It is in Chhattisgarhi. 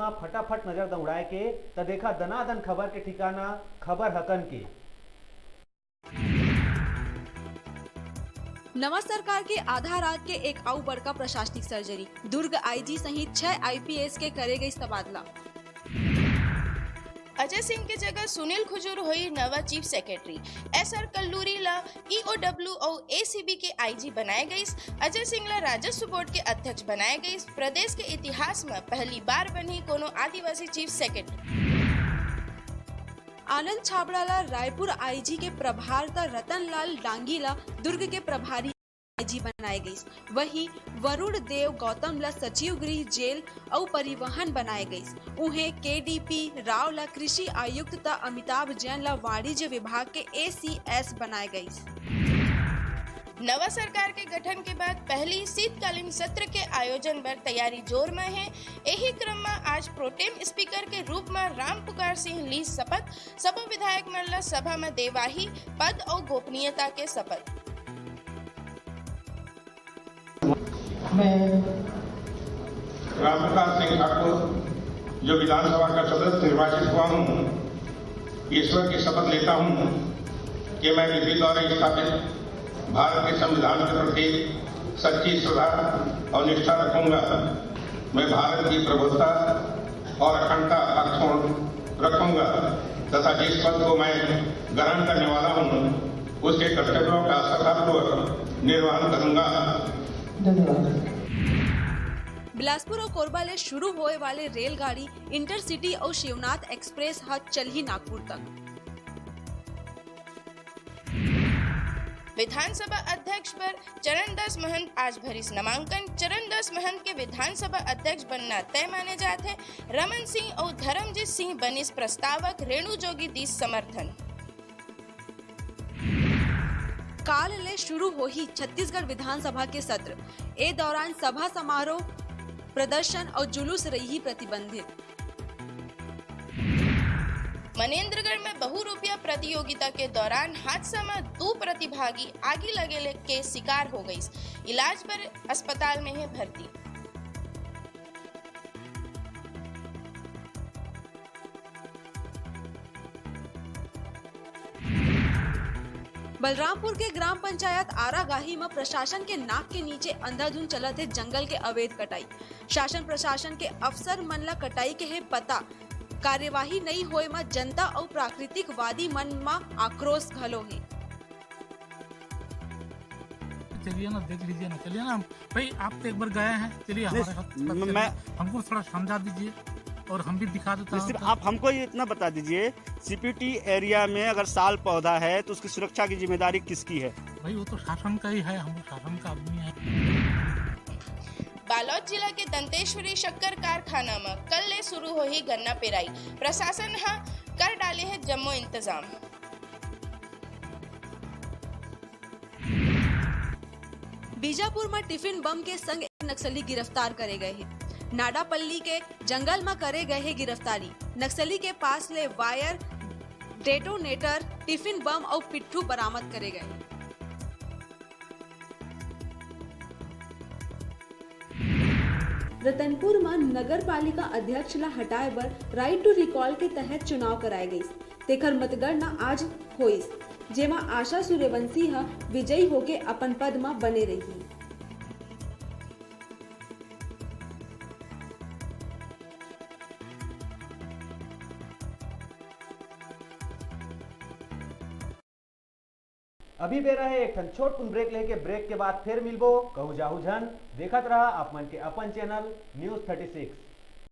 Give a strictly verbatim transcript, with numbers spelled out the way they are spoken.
म फटाफट नजर दौड़ाए के, त देखा दनादन खबर के ठिकाना, खबर हकन के। नवा सरकार के आधा रात के एक अउ बड़का प्रशासनिक सर्जरी, दुर्ग आईजी सहित छह आईपीएस के करे गइस तबादला। अजय सिंह के जगह सुनील खुजूर होई नवा चीफ सेक्रेटरी। एसआर कल्लूरी ला ईओडब्ल्यू अउ एसीबी के आईजी बनाए गइस। अजय सिंह ला राजस्व बोर्ड के अध्यक्ष बनाए गइस। प्रदेश के इतिहास म पहली बार बनही कोनो आदिवासी चीफ सेक्रेटरी। आनंद छाबड़ा ला रायपुर आईजी के प्रभार त रतन लाल डांगी ला दुर्ग के प्रभारी आईजी बनाए गइस। वहीं वरुण देव गौतम ला सचिव गृह जेल अउ परिवहन बनाए गइस। उहें केडीपी राव ला कृषि आयुक्त त अमिताभ जैन ला वाणिज्य विभाग के एसीएस बनाए गइस। नवा सरकार के गठन के बाद पहली शीतकालीन सत्र के आयोजन बर तैयारी जोर म हे। एही क्रम म आज प्रोटेम स्पीकर के रूप म राम पुकार सिंह लीस शपथ। सबो विधायक मन ल सभा म देवाही पद अउ गोपनीयता के शपथ। मैं रामप्रकाश सिंह ठाकुर, जो विधानसभा का सदस्य निर्वाचित हुआ हूँ, ईश्वर की शपथ लेता हूँ कि मैं विधि द्वारा स्थापित भारत के संविधान के प्रति सच्ची श्रद्धा और निष्ठा रखूंगा। मैं भारत की प्रभुता और अखंडता अक्षुण्ण रखूंगा तथा जिस पद को मैं ग्रहण करने वाला हूँ, उसके कर्तव्यों का श्रद्धापूर्वक निर्वहन करूंगा। धन्यवाद। बिलासपुर अउ कोरबा ले शुरू होए वाले रेलगाड़ी इंटरसिटी अउ शिवनाथ एक्सप्रेस ह चलही नागपुर तक। विधानसभा अध्यक्ष बर चरणदास महंत आज भरिस नामांकन। चरणदास महंत के विधानसभा अध्यक्ष बनना तय माने जात हे। रमन सिंह अउ धर्मजीत सिंह बनिस प्रस्तावक, रेणु जोगी दिस समर्थन। काल ले शुरू होही छत्तीसगढ़ विधानसभा के सत्र। ए दौरान सभा समारोह, प्रदर्शन अउ जुलूस रइही प्रतिबंधित। मनेंद्रगढ़ में बहुरूपिया प्रतियोगिता के दौरान हादसा में दू प्रतिभागी आगी लगे ले के शिकार हो गइस। इलाज बर अस्पताल में हे भर्ती। बलरामपुर के ग्राम पंचायत आरागाही म प्रशासन के नाक के नीचे अंधाधुंध चलत हे जंगल के अवैध कटाई। शासन प्रशासन के अफसर मन ला कटाई के हे पता, कार्यवाही नइ होए म जनता अउ प्राकृतिकवादी मन म आक्रोश घलो हे। चलिए ना, देख लीजिए ना, चलिए ना, हम, भाई, आप तो एक बार गए हैं, चलिए नहीं, हमारे साथ, साथ म-, चलिए, मैं हमको थोड़ा समझा दीजिए और हम भी दिखा देता हूँ। आप हमको ये इतना बता दीजिए, सीपीटी एरिया में अगर साल पौधा है तो उसकी सुरक्षा की जिम्मेदारी किसकी है? भाई, वो तो शासन का ही है, हम शासन का आदमी है। बालोद जिला के दंतेश्वरी शक्कर कारखाना म कल ले शुरू होही गन्ना पेराई। प्रशासन ह कर डाले हे जम्मो इंतजाम। बीजापुर म टिफिन बम के संग एक नक्सली गिरफ्तार करे गए हे। नाडापल्ली के जंगल म करे गए हे गिरफ्तारी। नक्सली के पास ले वायर, डेटोनेटर, टिफिन बम अउ पिट्ठू बरामद करे गए। रतनपुर म नगर पालिका अध्यक्ष ला हटाए बर राइट टू रिकॉल के तहत चुनाव कराए गइस, तेखर मतगणना आज होइस, जेमा आशा सूर्यवंशी ह विजयी होके अपन पद म बने रही। अभी बेरा हे एक ठन छोटकुन ब्रेक लेके, ब्रेक के बाद फेर मिलबो। कहू जाहू झन, देखत रहा आप मन के अपन चैनल न्यूज़ थर्टी सिक्स।